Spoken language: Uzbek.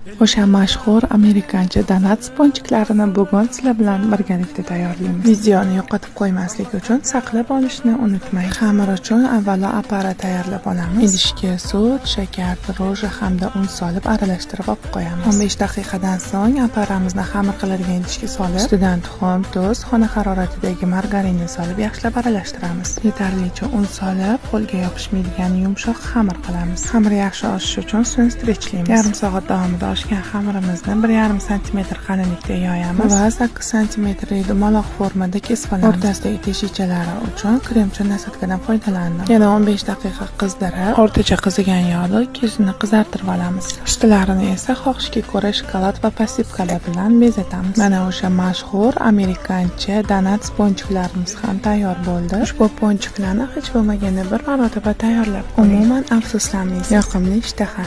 O'sha mashhur amerikancha donat ponchiklarini bugun sizlar bilan birgalikda tayyorlaymiz. Videoni yo'qotib qo'ymaslik uchun saqlab olishni unutmang. Xamir uchun avvalo apara tayyorlab olamiz. Idishga sut, shakar, dro'jji hamda un solib aralashtirib olib qo'yamiz. 15 daqiqadan so'ng aparamizni xamir qiladigan idishga solib, ustidan tuxum, tuz, xona haroratidagi margarinni solib yaxshilab aralashtiramiz. Yetarlicha un solib, qo'lga yopishmaydigan yumshoq xamir qilamiz. Xamir yaxshi oshishi uchun suni strechlaymiz. Yarim soat davomida oshgan xamirimizni 1,5 santimetr qalinlikda yoyamiz va 8 santimetrli dumaloq formada kesib olamiz. O'rtasidagi teshikchalari uchun kremcha nasatkadan foydalandim. Yana 15 daqiqa qizdirib, o'rtacha qizigan yog'da yuzini qizartirib olamiz. Ustilarini esa xohishga ko'ra shokolad va posipkalar bilan bezatamiz. Mana o'sha mashhur amerikancha donat ponchiklarimiz ham tayyor bo'ldi. Ushbu ponchiklarni hech bo'lmaganda bir marotaba tayyorlab, umuman afsuslanmaysiz. Yoqimli ishtaha.